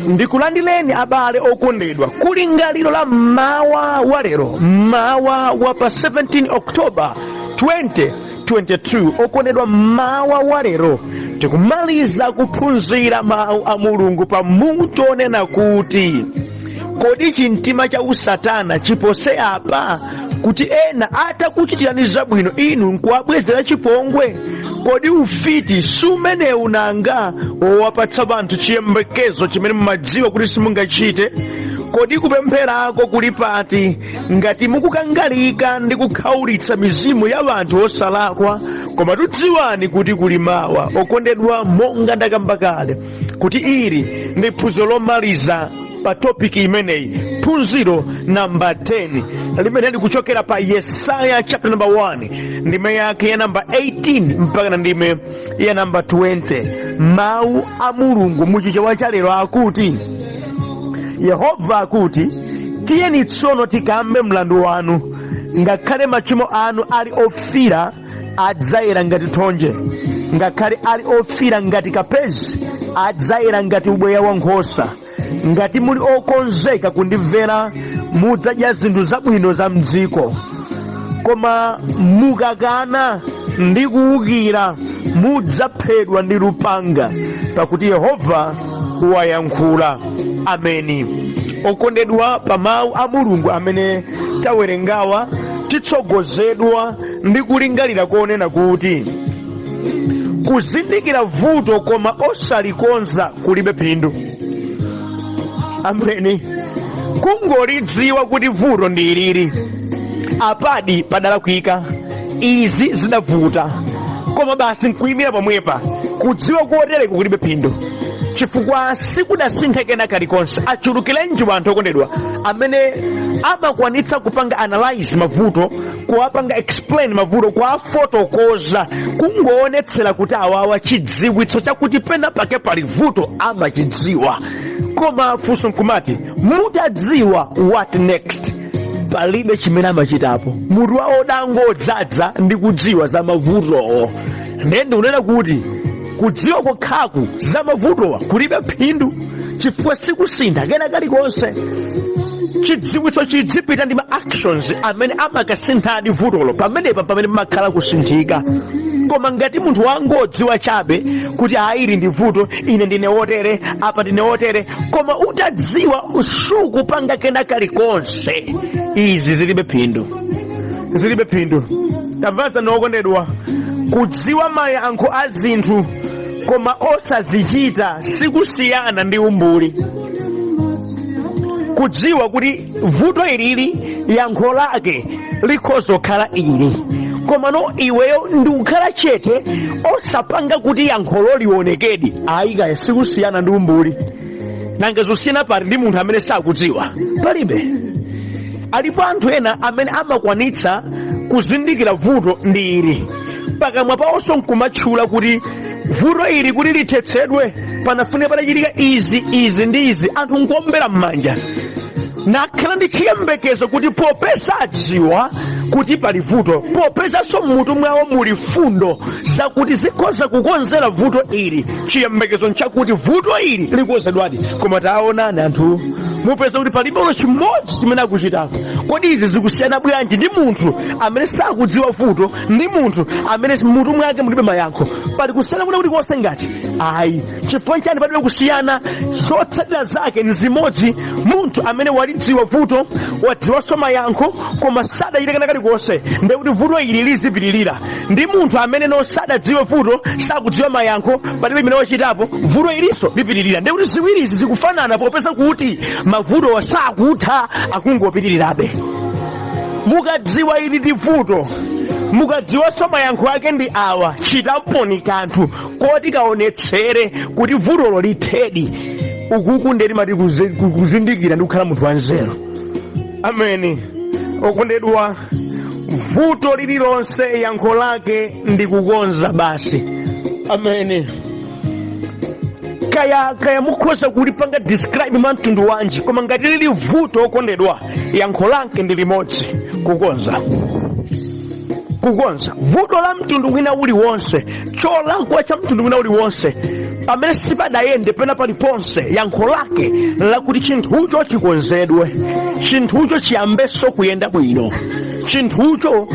Ndikulandireni abale okondedwa kulingaliro la mmawa wa lero, mmawa wa pa 17 October 2022. Okondedwa, mmawa wa lero tikumaliza kuphunzira mawu a Mulungu pa mutu onena kuti kodi chimtima cha usatana chipose apa, kuti ena atakuchitirani zabwino inu nkuwabwezera chipongwe? Kodi ufiti sumenewu nanga, wowapatsa anthu chiyembekezo chimene mumadziwa kuti simungachite? Kodi kupempherako kuli pati ngati mukukangalika ndi kukhaulitsa mizimu ya anthu osalakwa? Koma tudziwani kuti kuli mawa. Okondedwa, monga ndakamba kale kuti ili ndi phunziro lomaliza pa topic imeneyi, phunziro namba 10 limene likuchokera pa Yesaya chapter number 1, ndime yake ya namba 18 mpaka na ndime ya namba 20. Mawu a Mulungu muchichewa cha lero akuti, Yehova akuti, tiyeni tsono tikambe mlandu wanu. Ngakhale machimo anu ali ofira, adzayera ngati thonje; ngakhale ali ofira ngati kapezi, adzayera ngati ubweya wa nkhosa. Ngati muli okonzeka kundimvera, mudzadya zinthu zabwino za mdziko. Koma mukakana ndi kuwukira, mudzaphedwa ndi lupanga, pakuti Yehova wayankhula. Ameni. Okondedwa, pa mawu a Mulungu amene tawerengawa, titsogozedwa ndi kulingalira konena kuti kuzindikira vuto koma osalikonza kulibe phindu. Ameni. Kungolidziwa kuti vuto ndi ilili, apadi padalakwika, izi zidavuta, koma basi nkuyimira pomwepa, kudziwa kotereko kulibe phindu, chifukwa sikudasinthe kena kalikonse. Achulukirenji anthu, okondedwa, amene amakwanitsa kupanga analyze mavuto, kuwapanga explain mavuto, kuwafotokoza, kungoonetsera kuti awawa chidziwitso chakuti pena pake pali vuto amachidziwa. Koma funso nkumati, mutadziwa, what next? Palibe chimene amachitapo. Mutu wawo udangodzadza ndi kudziwa za mavutowo. Ndiye ndikunena kuti kudziwa kokhaku za mavutowa kulibe phindu, chifukwa sikusintha kena kalikonse. Chidziwitso chidzipita ndi ma actions amene amakasinthadi vutolo. Pamenepa pamene pamakhala kusinthika. Koma ngati munthu wangodziwa chabe kuti aili ndi vuto, ine ndine wotere, apa ndine wotere, koma utadziwa sukupanga kena kalikonse, izi zilibe phindu, zilibe phindu. Tamvatsani okondedwa, kudziwa mayankho a zinthu koma osazichita sikusiyana ndi umbuli. Kudziwa kuti vuto ilili yankho lake likhoza kukhala ili, komano iweyo ndikukhala chete osapanga kuti yankholo lionekedi, ayi kaya, sikusiyana ndi umbuli. Nanga zosiyana pati ndi munthu amene sakudziwa? Palibe. Alipo anthu ena amene amakwanitsa kuzindikira vuto ndi ili, pakamwa pawonso nkumatchula kuti vuto ili kuti lithetsedwe panafunika patachitika izi, izi ndi izi, anthu nkuombera m'manja nakhala ndi chiyembekezo kuti popeza adziwa kuti pali vuto, popezanso mmutu mwawo muli fundo zakuti zikhoza kukonzera vuto ili, chiyembekezo nchakuti vuto ili likonzedwadi. Koma taonani anthu, mupeza kuti palibe olo chimodzi chimene akuchitako. Kodi izi zikusiyana bwanji ndi munthu amene sakudziwa vuto ndi munthu amene mutu mwake mulibe mayankho? Pali kusiyana kuna kulikonse? Ngati ayi, chifukwa chani palibe kusiyana? Zotsatira zake ni zimodzi. Munthu amene walidziwa vuto, wadziwanso mayankho, koma sadachite kena kalikonse, ndiye kuti vuto ili lizipitirira, ndi munthu amene no sadadziwe vuto, sakudziwa mayankho, palibe imene wachitapo, vuto ilinso lipitirira. Ndiye kuti ziwirizi zikufanana, popeza kuti mavuto sakutha, akungopitirirabe. Mukadziwa ili ndi vuto, mukadziwanso mayankho ake ndi awa, chitaponi kanthu koti kaonetsere kuti vutolo lithedi. Ukuku ndiye timati kuzindikira ndi kukhala munthu wanzeru. Ameni. Okondedwa, vuto lililonse yankho lake ndi kukonza basi. Ameni. Kaya mukhoza kulipanga describe mwa mtundu wanji, koma ngati lili vuto, okondedwa, yankho lake ndi limodzi: kukonza. Kukonza vuto la mtundu wina uliwonse, cholakwa cha mtundu wina uliwonse, pamene sipadayende pena paliponse, yankho lake lakuti chinthucho chikonzedwe, chinthucho chiyambenso kuyenda bwino, chinthucho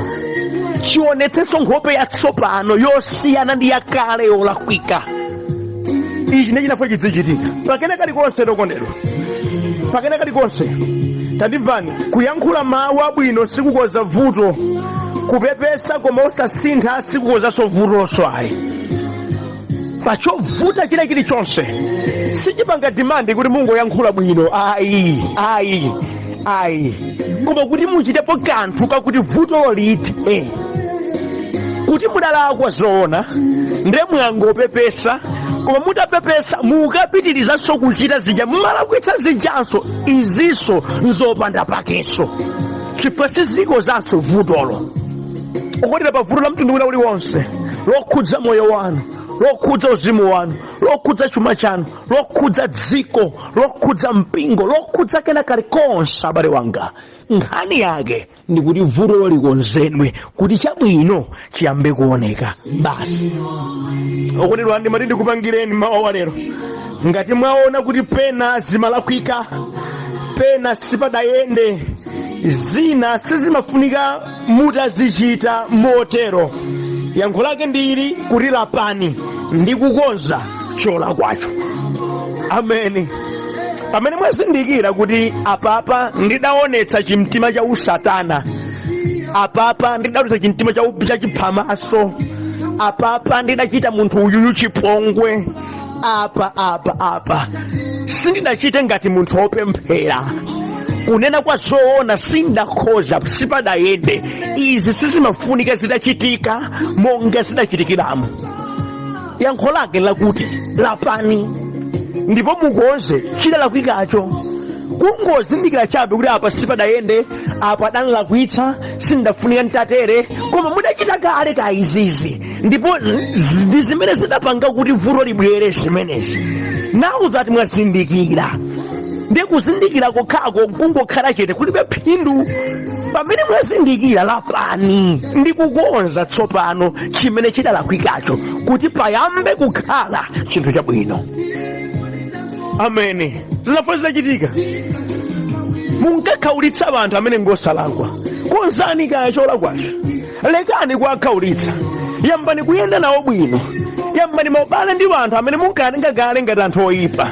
chionetsenso nkhope yatsopano yosiyana ndi yakale yolakwika. Ichi ndiye chinafuna chidzichitika pakena kalikonse. Tokondedwa, pakena kalikonse, tandimvani, kuyankhula mawu abwino sikukonza vuto, kupepesa koma osasintha sikukonzanso vutonso ayi. Pachovuta china chilichonse sichipanga demand kuti mungoyankhula bwino, ayi, ayi, ayi, koma kuti muchitepo kanthu kakuti vutolo lithe. Kuti mudalakwa zoona, nde mwangopepesa, koma mutapepesa mukapitirizanso kuchita zija mumalakwitsa zijanso, izinso nzopanda pakenso, chifukwa sizikonzanso vutolo. Okondedwa, pa vuto la mtundu wina uliwonse lokhudza moyo wanu, lokhudza uzimu wanu, lokhudza chuma chanu, lokhudza dziko, lokhudza mpingo, lokhudza kena kalikonse, abale wanga, nkhani yake ndi kuti vutolo likonzedwe kuti chabwino chiyambe kuoneka basi. Okondedwa, ndimati ndikupangireni mawu wa lero. Ngati mwaona kuti pena zimalakwika, pena sipadayende, zina sizimafunika mutazichita motero, yankho lake ndili kuti lapani ndi kukonza cholakwacho. Ameni. Pamene mwazindikira kuti apapa ndidaonetsa chimtima cha usatana, apapa ndidaonetsa chimtima cha chiphamaso, apapa ndidachita munthu uyuyu chipongwe, apa apa apa sindidachite ngati munthu wopemphera, kunena kwa zoona sindakhoza, sipadayende, izi sizimafunika zidachitika monga zidachitikiramo, yankho lake lakuti lapani ndipo mukonze chidalakwikacho. Kungozindikira chabe kuti apa sipadayende, apa adanlakwitsa, sindafunika ntatere, koma mudachita kale ka izizi, ndipo ndi zimene zidapanga kuti vuto libwere zimenezi. Now that mwazindikira, ndi kuzindikira kokhako kungokhala chete kulibe phindu. Pamene mwazindikira, lapani ndi kukonza tsopano chimene chidalakwikacho kuti payambe kukhala chinthu chabwino. Amene zinafuna zidachitika, munkakhaulitsa anthu amene ngosalakwa, konzani kaya cholakwacho, lekani kuwakhaulitsa, yambani kuyenda nawo bwino, yambani maubale ndi anthu amene munkatenga kale ngati anthu oyipa.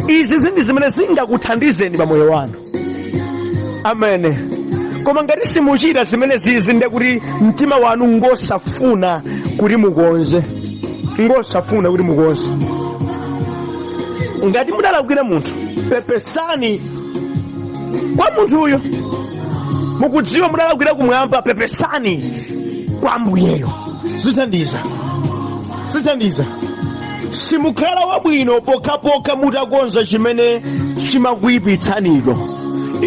Izi ndi zimene zingakuthandizeni pa moyo wanu. Amene koma ngati simuchita zimene zizi, ndiye kuti mtima wanu ngosafuna kuti mukonze, ngosafuna kuti mukonze. Ngati mudalakwira munthu, pepesani kwa munthuyo. Mukudziwa mudalakwira kumwamba, pepesani kwa Ambuyeyo. Zithandiza, zithandiza. Simukhala wabwino pokhapokha mutakonza chimene chimakuyipitsanicho.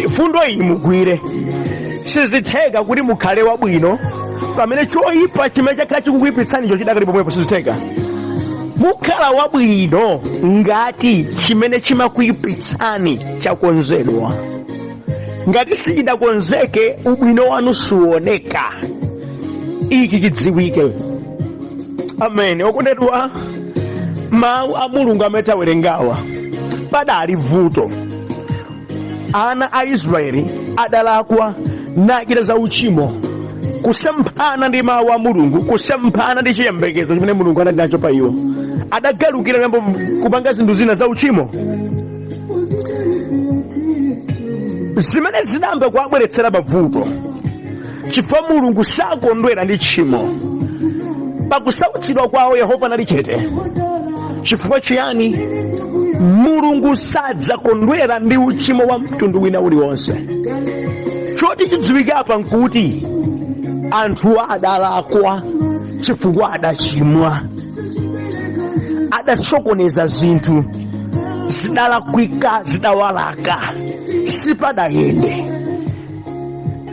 Fundo iyi mugwire. Sizitheka kuti mukhale wabwino pamene choyipa chimene chakhala chikukuyipitsanicho chidakali pomwepo. Sizitheka. Mukhala wabwino ngati chimene chimakuyipitsani chakonzedwa. Ngati sichidakonzeke, ubwino wanu suoneka. Ichi chidziwike. Amene okondedwa, mawu a Mulungu amene tawerengawa, padali vuto. Ana a Israeli adalakwa nachita za uchimo, kusemphana ndi mawu a Mulungu, kusemphana ndi chiyembekezo chimene Mulungu anali nacho pa iwo. Adagalukira kuyamba kupanga zinthu zina za uchimo zimene zinayamba kuwabweretsera mavuto, chifukwa Mulungu sakondwera ndi tchimo. Pakusautsidwa kwawo Yehova anali chete. Chifukwa chiyani? Mulungu sadzakondwera ndi uchimo wa mtundu wina uliwonse. Choti chidziwike apa nkuti anthu adalakwa chifukwa adachimwa, adasokoneza zinthu, zidalakwika, zidawalaka, sipadayende.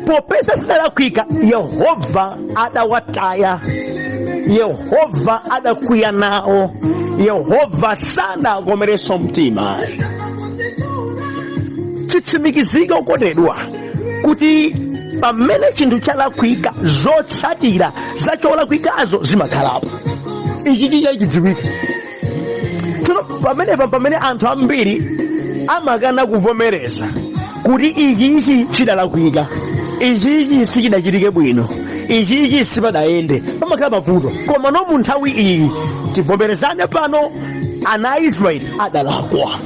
Popeza zidalakwika, Yehova adawataya, Yehova adakwiya nawo, Yehova sadakomerenso mtima. Chitsimikizike, okondedwa, kuti Pamene chinthu chalakwika, zotsatira za cholakwikazo zimakhalapo. Ichi chicha chidziwika. Tsono pamenepa pamene anthu ambiri amakana kuvomereza kuti ichichi chidalakwika, ichichi sichidachitike bwino, ichichi sipadayende, pamakhala mavuto. Koma no mu nthawi iyi tivomerezane pano, ana a Israeli adalakwa.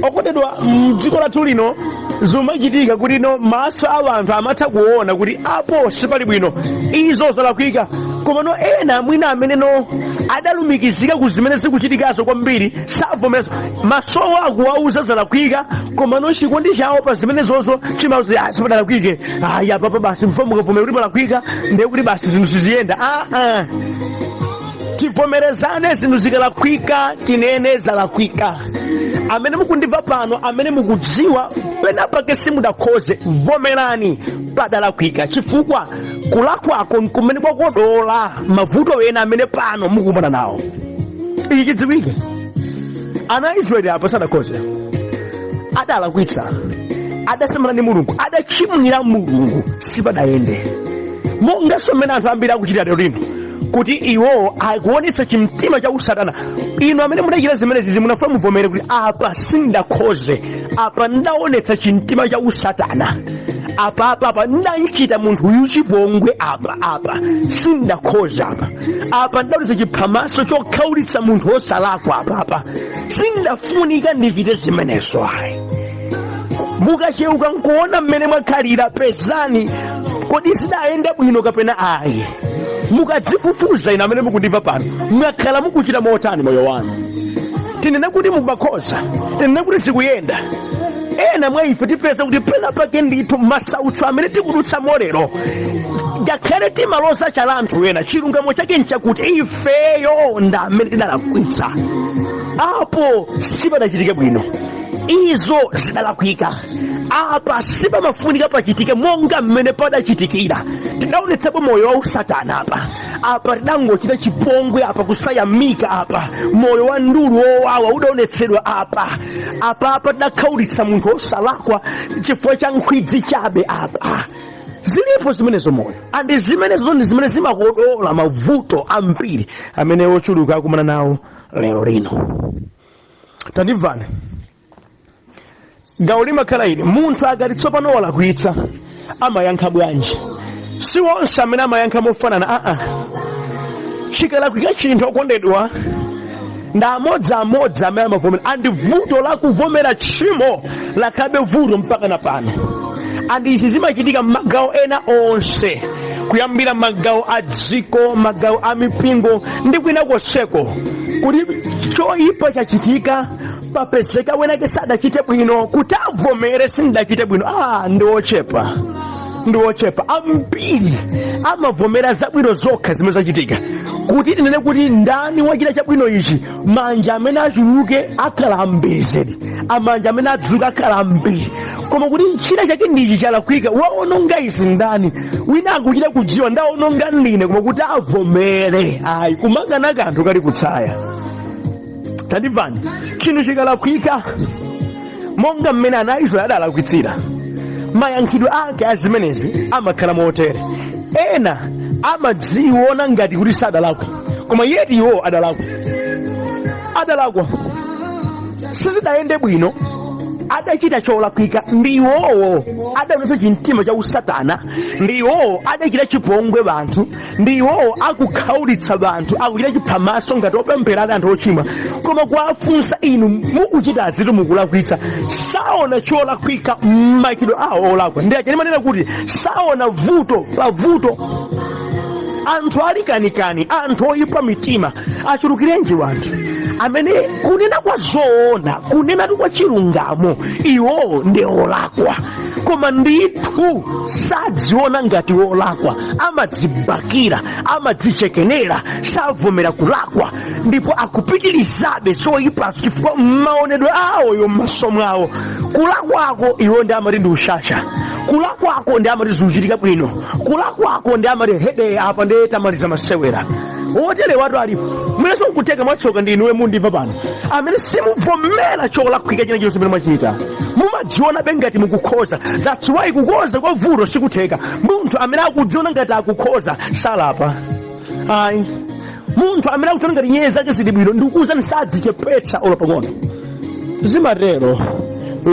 Okondedwa, mdziko lathu lino zimachitika kuti no maso a anthu amatha kuona kuti apo sipali bwino, izo zalakwika. Koma no ena mwina amene no adalumikizika ku zimene zikuchitikazo kwambiri savomereza. Masowo akuwauza zalakwika, koma no chikondi chawo pa zimenezozo chimauza, "Ah, sipadalakwike, ayi, apapa basi mfa mukavomera kuti palakwika ndiye kuti basi zinthu siziyenda." Ah, ah. Tivomerezane, zinthu zikalakwika tinene zalakwika. Amene mukundimva pano, amene mukudziwa pena pake simudakhoze, vomerani padalakwika, chifukwa kulakwako nkumene kwakodola mavuto ena amene pano mukukumana nawo. Ichi chidziwike, ana a Israeli apa sadakhoze, adalakwitsa, adasemphana ndi Mulungu, adachimwira Mulungu, sipadayende. Monganso mmene anthu ambiri akuchitira lero lino, kuti iwowo akuonetsa chimtima cha usatana. Inu amene mudachita zimenezi, munafuna muvomere kuti apa sindakhoze, apa ndaonetsa chimtima cha usatana, apa apa apa ndanchita munthu uyu chipongwe, apa apa sindakhoze, apa apa ndaonetsa chiphamaso chokhaulitsa munthu wosalakwa, apa apa sindafunika ndichite zimenezo ayi. Mukacheuka nkuona mmene mwakhalira, pezani kodi zidayenda bwino kapena ayi. Mukadzifufuza inu amene mukundimva pano, mwakhala mukuchita motani moyo wanu? Tinene kuti mukakhoza, tinene kuti zikuyenda? Ena mwa ife tipeza kuti pena pake ndithu masautso amene tikudutsamo lero, ngakhale timaloza chala anthu ena, chilungamo chake nchakuti ifeyo ndi amene tidalakwitsa. Apo sipadachitike bwino, izo zidalakwika, apa sipamafunika pachitike monga mmene padachitikira. Tidaonetsapo moyo wa usatana apa, apa tidangochita chipongwe apa, kusayamika apa, moyo wa ndulu wowawa udaonetsedwa apa, apa apa tidakhaulitsa munthu wosalakwa chifukwa cha nkhwidzi chabe apa. Zilipo zimenezo moyo, and zimenezo ndi zimene zimakodola mavuto ambiri amene ochuluka akumana nawo lero lino. Tandimvani, gawo limakhala ili: munthu akati tsopano walakwitsa, amayankha bwanji? Si onse amene amayankha mofanana. Aa, chikalakwika chinthu, okondedwa, ndi amodzi amene amavomera. And vuto la kuvomera tchimo lakhabe vuto mpaka na pano. And izi zimachitika m'magawo ena onse, kuyambira magawo a dziko, magawo a mipingo ndi kwina konseko, kuti choyipa chachitika, papezeka wenake sadachite bwino, kuti avomere sindachite bwino, ah, ndi ochepa, ndi ochepa. Ambiri amavomera zabwino zokha zimene zachitika. Kuti tinene kuti ndani wachita chabwino ichi, manja amene achuluke akhala ambiri zedi, amanja amene adzuka akhala ambiri. Koma kuti china chake ndichi chalakwika, waononga izi ndani, wina akuchita kudziwa ndaononga ndine, koma kuti avomere ayi, kumakana kanthu kali kutsaya. Tandimvani, chinthu chikalakwika monga mmene ana a Israeli adalakwitsira, mayankhidwe ake a zimenezi amakhala motere. Ena amadziona ngati kuti sadalakwe, koma yet iwo adalakwa, adalakwa, sizidayende bwino, adachita cholakwika. Ndi iwowo adaonetsa chimtima cha usatana, ndi iwowo adachita chipongwe banthu, ndi iwowo akukhaulitsa banthu, akuchita chiphamaso ngati opemphera ali anthu ochimwa. Koma kuwafunsa, "Inu mukuchita azitu mukulakwitsa," saona cholakwika m'machitidwe awo olakwa. Ndi aja ndimanena kuti saona vuto pa vuto. Anthu ali kanikani, anthu oyipa mitima achulukirenji, anthu amene kunena kwa zoona, kunenatu kwa chilungamo, iwowo ndi olakwa, koma ndithu sadziona ngati olakwa. Amadzibakira, amadzichekenera, savomera kulakwa, ndipo akupitirizabe zoyipazo, chifukwa m'maonedwe awoyo, m'maso mwawo, kulakwako iwo ndi amati ndi ushasha. Kulakwako ndi amati zikuchitika bwino, kulakwako ndi amati hede, apa ndi tamaliza masewera. Oterewatu alipo. Mwenenso nkutheka mwatsoka ndi inuwe mundimva pano amene simuvomera cholakwika china chilichonse chimene mwachita, mumadziona be ngati mukukhoza. That's why kukonza kwa vuto sikutheka. Munthu amene akudziona ngati akukhoza salapa ayi. Munthu amene akudziona ngati nyenyezi zake zili bwino, ndikukuwuzani, sadzichepetsa olo pang'ono. Zimatero,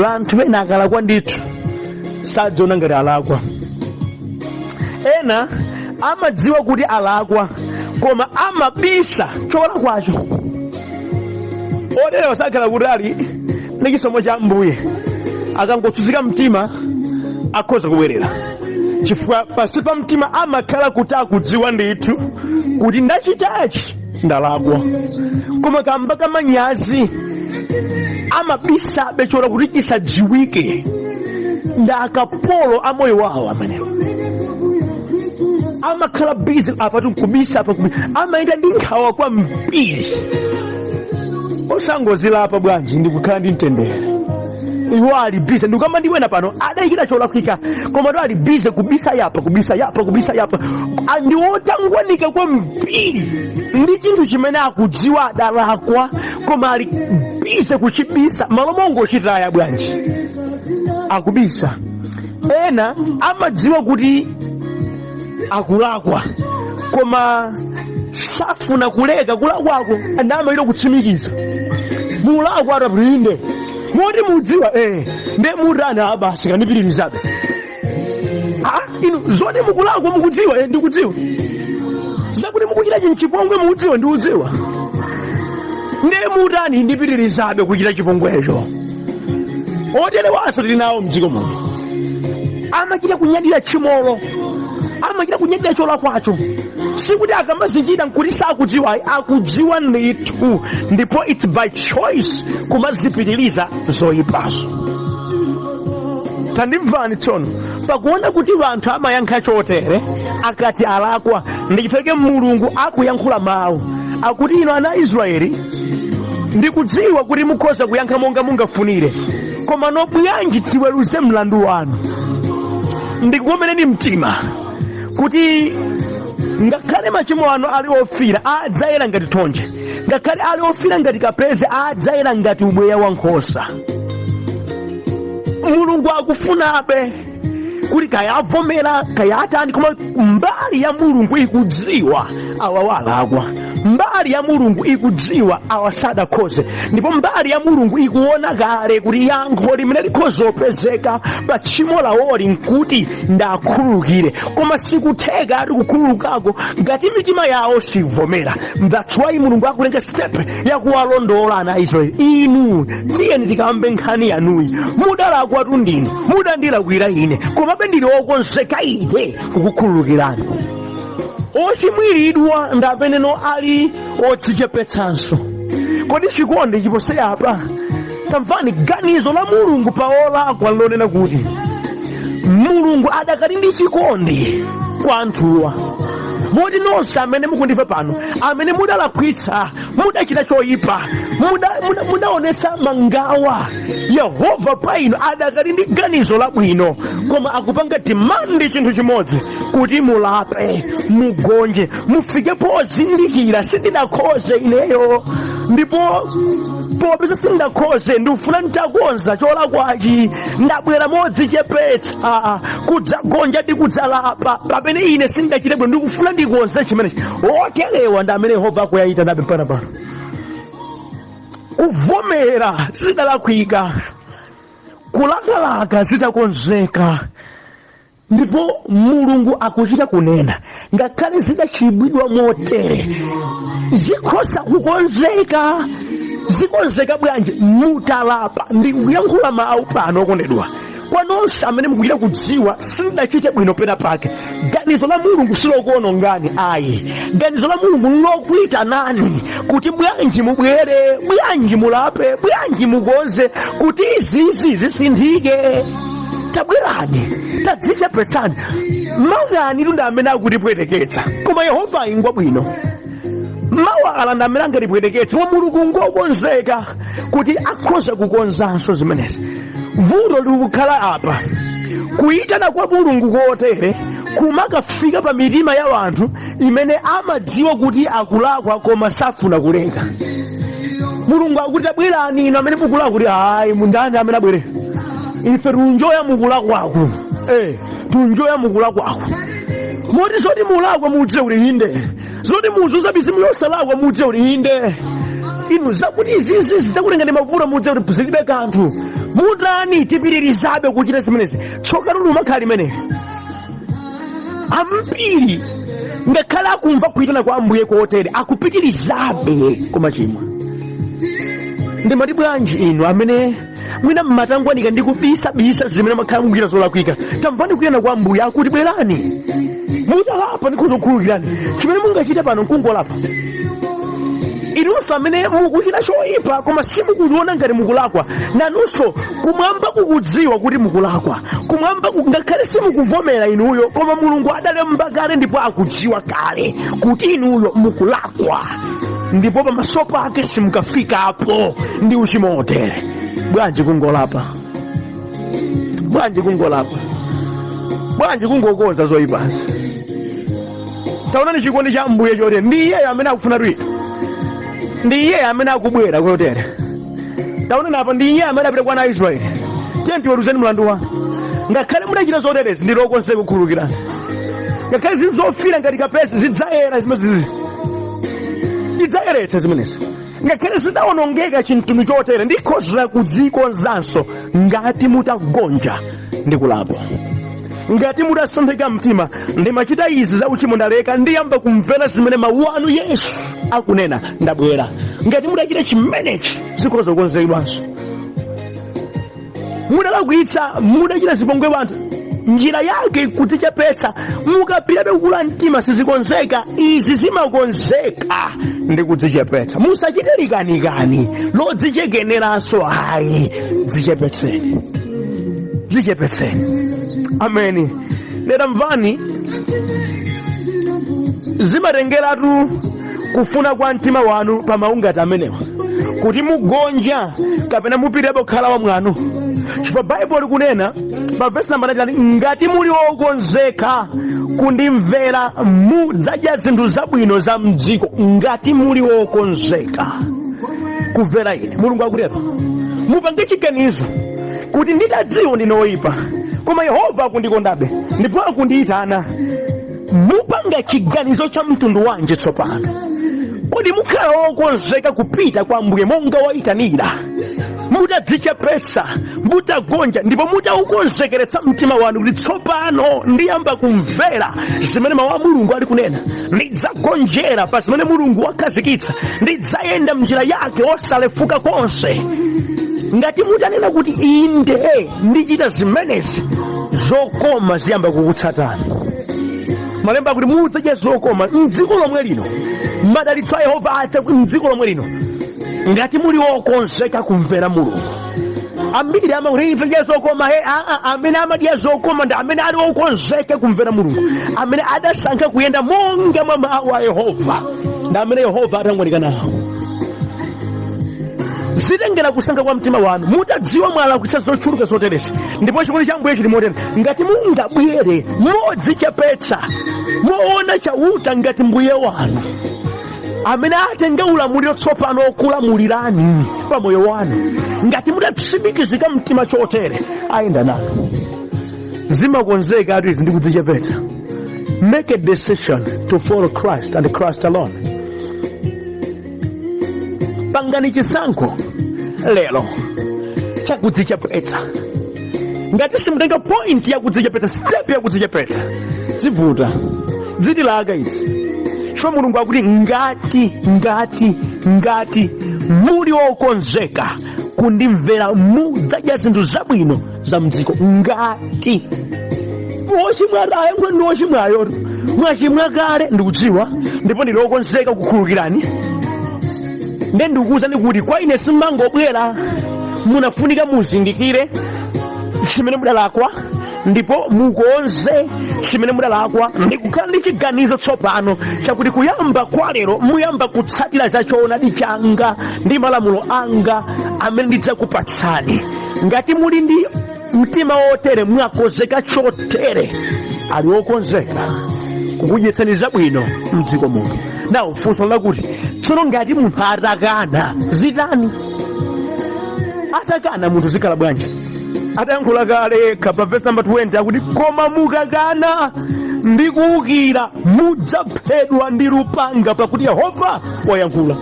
anthu ena akalakwa ndithu sadziona ngati alakwa. Ena amadziwa kuti alakwa koma amabisa cholakwacho. Oterewa sakhala kuti ali ndi chisomo cha Mbuye. Akangotsutsika mtima akhoza kubwerera, chifukwa pansi pa mtima amakhala kuti akudziwa ndithu kuti ndachitachi ndalakwa, koma kamba kamanyazi amabisabe chola kuti chisadziwike. Ndi akapolo a moyo wawo amenewo. Amakhala busy apa tikubisa, apa kubisa, amayenda ndi nkhawa kwambiri. Osangozilapa bwanji ndi kukhala ndi mtendere? Iwo ali busy, ndikukamba ndiwena pano, adayikira cholakwika koma to ali busy kubisa yapa, kubisa yapa, kubisa yapa. Ndi otangwanika kwambiri ndi chinthu chimene akudziwa adalakwa koma ali busy kuchibisa. Malo mongochitaya bwanji? Akubisa. Ena amadziwa kuti akulakwa koma safuna kuleka kulakwako, ndamayita kutsimikiza mulakwa atapulinde moti mudziwa nde mutani? Abasi kandipitirizabe. Ah, inu zoti mukulakwa mukudziwa? Ndikudziwa. Zakuti mukuchita chinchipongwe mukudziwa? Ndikudziwa. Nde mutani? Ndipitirizabe kuchita chipongwecho. Oterewanso tili nawo mdziko muno. Amachita kunyadira tchimolo, amachita kunyadira cholakwacho. Sikuti akamazichita nkuti sakudziwa ayi, akudziwa ndithu, ndipo it's by choice kumazipitiriza zoyipazo. Tandimvani tsono, pakuona kuti anthu amayankha chotere akati alakwa, ndichifukwa Mulungu akuyankhula mawu akuti, inu ana a Israeli, ndikudziwa kuti mukhoza kuyankha monga mungafunire, koma no bwanji tiweruze mlandu wanu? Ndikukomereni mtima kuti ngakhale machimo anu ali ofira, adzayera ngati thonje; ngakhale ali ofira ngati kapeze, adzayera ngati ubweya wa nkhosa. Mulungu akufunabe kuti kaya avomera kaya atani, koma mbali ya Mulungu ikudziwa awa walakwa, mbali ya Mulungu ikudziwa awa sadakhoze, ndipo mbali ya Mulungu ikuona kale kuti yankho limene likhoza kupezeka pa tchimo lawoli nkuti ndakhululukire, koma sikutheka ati kukhululukako ngati mitima yawo sivomera. That's why Mulungu akutenga step yakuwalondola ana a Israeli. Inu tiyeni tikambe nkhani yanuyi. Mudalakwatu ndinu, mudandilakwira ine, komabe ndili wokonzeka ine kukukhululukirani. Ochimwiridwa ndi ameneno ali odzichepetsanso. Kodi chikondi chipose apa? Tamvani ganizo la Mulungu pa olakwa lonena kuti Mulungu adakali ndi chikondi kwa anthuwa, moti nonse amene mukundimva pano, amene mudalakwitsa, mudachita choyipa, mudaonetsa mangawa, Yehova pa inu adakali ndi ganizo labwino, koma akupanga demand chinthu chimodzi, kuti mulape, mugonje, mufike pozindikira, sindidakhoze ineyo, ndipo popeza sindidakhoze ndikufuna nditakonza cholakwachi. Ndabwera modzichepetsa kudzagonja ndi kudzalapa pamene ine sindidachite bwino, ndikufuna ndikonze chimenechi. Oterewa ndi amene Yehova akuyayitanabe mpaka pano. Kuvomera zidalakwika, kulakalaka zitakonzeka, ndipo Mulungu akuchita kunena ngakhale zidachibwidwa motere zikhoza kukonzeka. Zikonzeka bwanji? Mutalapa. Ndikuyankhula mawu pano, okondedwa, kwa nonse amene mukuchita kudziwa sindidachite bwino pena pake. Ganizo la Mulungu silokuonongani ayi. Ganizo la Mulungu lokuitanani kuti bwanji mubwere, bwanji mulape, bwanji mukonze kuti izizi zisinthike. Tabwerani, tadzichepetsani. Makani ndi amene akutipweteketsa, koma Yehova ingwa bwino. Mawala ndi amene angatipweteketse, koma Mulungu ngokonzeka kuti akhoza kukonzanso zimenezi. Vuto likukhala apa. Kuyitana kwa Mulungu kotere kumakafika pa mitima ya anthu imene amadziwa kuti akulakwa koma safuna kuleka. Mulungu akuti, "Tabwerani inu amene mukulakwa." Kuti, "Ayi, mundani amene abwere? Ife tunjoya mukulakwaku, tunjoya mukulakwaku." Moti zoti mulakwa mudziwe kuti inde, zoti muzuza mizimu yosalakwa mudziwe kuti inde, inu zakuti izizi zidzakulengani mavuto mudziwe kuti zilibe kanthu. Mutani? Tipitirizabe kuchita zimenezi. Tsoka lumakhala limene ambiri ngakhale akumva kuyitana kwa Ambuye kotere, akupitirizabe kumachimwa. Ndimati bwanji inu amene mwina mmatangwanika ndi kubisabisa zimene makhala mukugwira zolakwika, tamvani kuyitana kwa Ambuye, akuti, "Bwerani, mutalapa ndikhoza kukhululukirani." Chimene mungachite pano nkungolapa. Inunso amene mukuchita choyipa koma simukuchiona ngati mukulakwa, nanunso kumwamba kukudziwa kuti mukulakwa. Kumwamba ngakhale simukuvomera inuyo, koma Mulungu adalemba kale ndipo akudziwa kale kuti inuyo mukulakwa, ndipo pamaso pake simukafikapo ndi uchimo otere. Bwanji kungolapa? Bwanji kungolapa? Bwanji kungokonza zoyipazi? Taonani chikondi cha Ambuye chotere. Ndi iyeyo amene akufuna twina, ndi iyeyo amene akubwera kotere. Taonani apa, ndi iye amene apita kwa ana a Israeli, "Tiye tiweruzeni mlandu wanu. Ngakhale mudachita zoterezi, ndi lokonzeka kukhululukirani. Ngakhale zili zofira ngati kapesi, zidzayera zimenezi, ndidzayeretsa zimenezi. Ngakhale zidawonongeka chinthu chotere, ndikhoza kudzikonzanso ngati mutagonja ndi kulapa, ngati mutasanthika mtima, ndimachita izi za uchimo, ndaleka, ndiyamba kumvera zimene mawu anu Yesu akunena, ndabwera. Ngati mutachita chimenechi, zikhoza kukonzedwanso. Mudalakwitsa, mudachita zipongwe wanthu, njira yake kudzichepetsa, mukapitabe kukula mtima, sizikonzeka. Izi zimakonzeka ndi kudzichepetsa. Musachite likanikani lodzichekeneranso, ayi. Dzichepetseni, dzichepetseni. Ameni. Ndamvani, zimatengeratu kufuna kwa mtima wanu pa mawu ngati amenewa kuti mugonja kapena mupitabe kukhala wamwano, chifukwa Baibulo likunena pa vesi namba 9, "Ngati muli okonzeka kundimvera, mudzadya zinthu zabwino za mdziko." Ngati muli okonzeka kumvera ine, Mulungu akutero. Mupange chiganizo kuti, "Nditadziwa ndine oyipa, koma Yehova akundikondabe ndipo akundiyitana." Mupanga chiganizo cha mtundu wanji tsopano? Kodi mukhala wokonzeka kupita kwa Ambuye monga wayitanira, mutadzichepetsa, mutagonja, ndipo mutaukonzekeretsa mtima wanu kuti, "Tsopano ndiyamba kumvera zimene mawu a Mulungu ali kunena, ndidzagonjera pa zimene Mulungu wakhazikitsa, ndidzayenda mnjira yake osalefuka konse"? Ngati mutanena kuti, "Inde, ndichita zimenezi," zokoma ziyamba kukutsatani. Malemba akuti mudzadya zokoma mdziko lomwe lino, madalitso a Yehova adza mdziko lomwe lino ngati muli wokonzeka kumvera Mulungu. Ambiri amakuti, "Ife tidya zokoma." He, aa, amene amadya zokoma ndi amene ali wokonzeka kumvera Mulungu, amene adasankha kuyenda monga mwa mawu a Yehova, ndi amene Yehova atangwanika nawo. Zitengera kusankha kwa mtima wanu. Mutadziwa mwalakwitsa zochuluka zoterezi, ndipo chikondi cha Ambuye chili motere, ngati mungabwere modzichepetsa, moona Chauta ngati mbuye wanu amene atenga ulamuliro tsopano okulamulirani pa moyo wanu, ngati mutatsimikizika mtima chotere, ayenda nanu. Zimakonzeka atu izi ndi kudzichepetsa. Make a decision to follow Christ and Christ alone. Pangani chisankho lero chakudzichepetsa. Ngati simutenga point yakudzichepetsa, step yakudzichepetsa, zivuta, zitilaka izi, chifukwa Mulungu akuti, Ngati muli okonzeka kundimvera, mudzadya zinthu zabwino za mdziko." Ngati wochimwa ayankhula ndi wochimwayo, "Mwachimwa kale, ndikudziwa, ndipo ndili okonzeka kukhululukirani. Nde ndikukuwuzani kuti kwa ine simangobwera, munafunika muzindikire chimene mudalakwa ndipo mukonze chimene mudalakwa ndikukhala ndi chiganizo tsopano chakuti kuyamba kwa lero muyamba kutsatira za choonadi changa ndi malamulo anga amene ndidzakupatsani." Ngati muli ndi mtima wotere, mwakonzeka chotere, ali wokonzeka kukudyetsani zabwino mdziko muno. Nawo funso lakuti tsono ngati munthu atakana zitani? Atakana munthu zikhala bwanji? Atayankhula kale yekha pa verse number 20 akuti, koma mukakana ndi kuwukira mudzaphedwa ndi lupanga, pakuti Yehova wayankhula.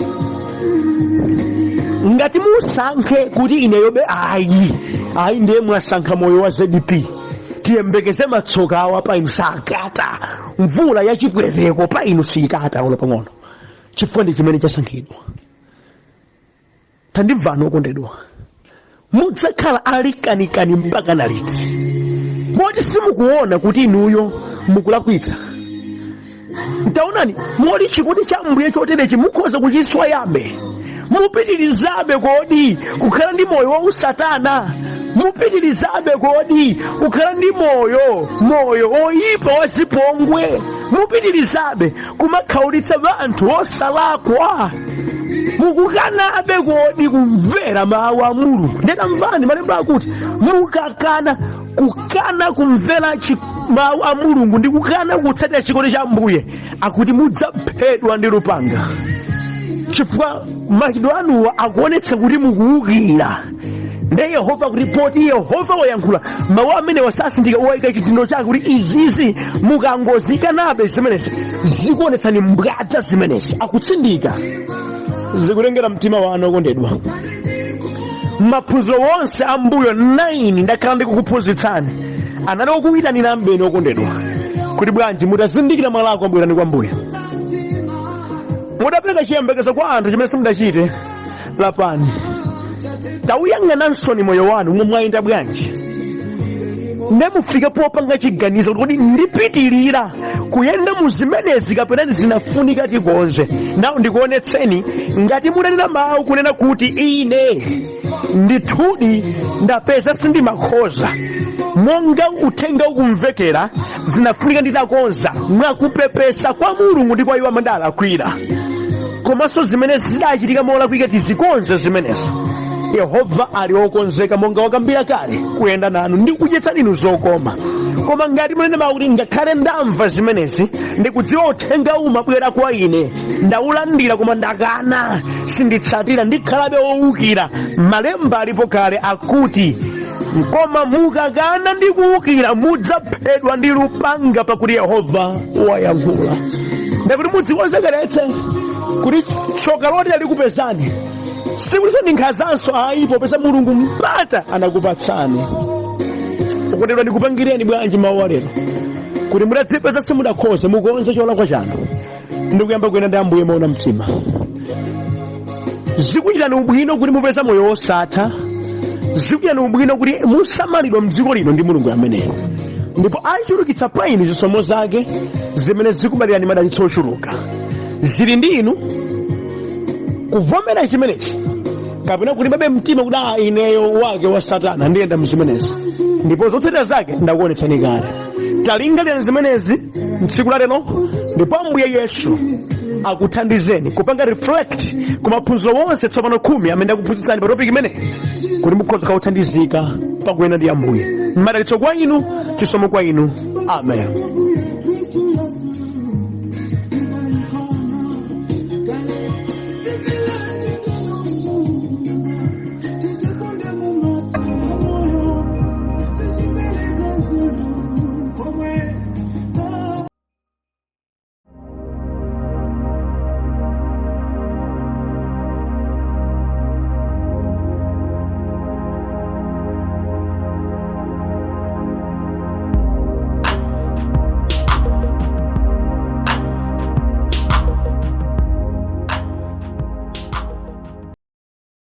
Ngati musankhe kuti ineyobe ayi ayi, ndiye mwasankha moyo wa ZP, tiyembekeze matsoka awa pa inu sakata, mvula yachipweteko pa inu sikata olo pang'ono, chifukwa ndi chimene chasankhidwa. Tandimvani okondedwa, mudzakhala alikanikani mpaka na liti moti simukuona kuti inuyo mukulakwitsa? Taonani, moti chikondi cha Ambuye choterechi mukhoza kuchiswayabe, mupitirizabe kodi kukhala ndi moyo wa usatana? Mupitirizabe kodi kukhala ndi moyo oyipa wa zipongwe? Mupitirizabe kumakhaulitsa anthu osalakwa? Mukukanabe kodi kumvera mawu a Mulungu? Ndetamvani malemba akuti mukakana, kukana kumvera mawu a Mulungu ndi kukana kutsatira chikondi cha Ambuye, akuti mudzaphedwa ndi lupanga, chifukwa machitidwe anuwa akuonetsa kuti mukuwukira. Nde Yehova kuti, poti Yehova wayankhula mawu amene wasasinthika, wayika chidindo chake kuti izizi mukangozikanabe zimenezi zikuonetsani mbwadza zimenezi. Akutsindika, zikutengera mtima wanu okondedwa. Maphunziro wonse ambuyo 9 ndakhala ndikukuphunzitsani anali okuyitanira mbeni okondedwa, kuti bwanji mutazindikira mwalakwa, bwerani kwa Mbuye. Mudapereka chiyembekezo kwa anthu chimene simudachite, lapani. Tauyang'anansoni moyo wanu momwe mwayenda bwanji, nde mufike popanga chiganizo kuti kodi ndipitirira kuyenda mu zimenezi kapena zinafunika tikonze. Nawo ndikuonetseni, ngati mudanena mawu kunena kuti ine ndithudi ndapeza sindimakhoza monga uthenga ukumvekera, zinafunika nditakonza mwakupepesa kwa Mulungu ndi kwa iwo amene ndalakwira, komanso zimene zidachitika molakwika tizikonze zimenezo, Yehova ali okonzeka monga wakambira kale kuyenda nanu ndi kudyetsani inu zokoma. Koma ngati munene mawu kuti ngakhale ndamva zimenezi, ndikudziwa uthenga umabwera kwa ine, ndaulandira, koma ndakana, sinditsatira, ndikhalabe wowukira, malemba alipo kale akuti, koma mukakana ndi kuwukira mudzaphedwa ndi lupanga, pakuti Yehova wayankhula. Ndikuti mudzikonzekeretse kuti tsoka loti alikupezani sikutinso ndi nkhazanso ayi, popeza Mulungu mpata anakupatsani. Okondedwa, ndikupangireni bwanji mawu alero kuti mutadzipeza simudakhoze, mukonze cholakwa chanu ndikuyamba kuyenda ndi Ambuye moona mtima. Zikuchitani ubwino kuti mupeza moyo wosatha, zikuchitani ubwino kuti musamalidwa mdziko lino ndi Mulungu ameneyo, ndipo achulukitsa pa inu zisomo zake zimene zikubalirani madalitso ochuluka. Zili ndi inu kuvomera chimenechi kapena kulimbabe mtima kuti a ineyo wake wa satana, ndiyenda mzimenezi, ndipo zotsatira zake ndakuonetsani kale. Talingalirani zimenezi mtsiku la lero, ndipo Ambuye Yesu akuthandizeni kupanga reflect ku maphunziro wonse tsopano 10 amene ndakuphunzitsani pa topic imene, kuti mukhoza kuthandizika pakuyenda ndi Ambuye. Madalitso kwa inu, chisomo kwa inu. Amen.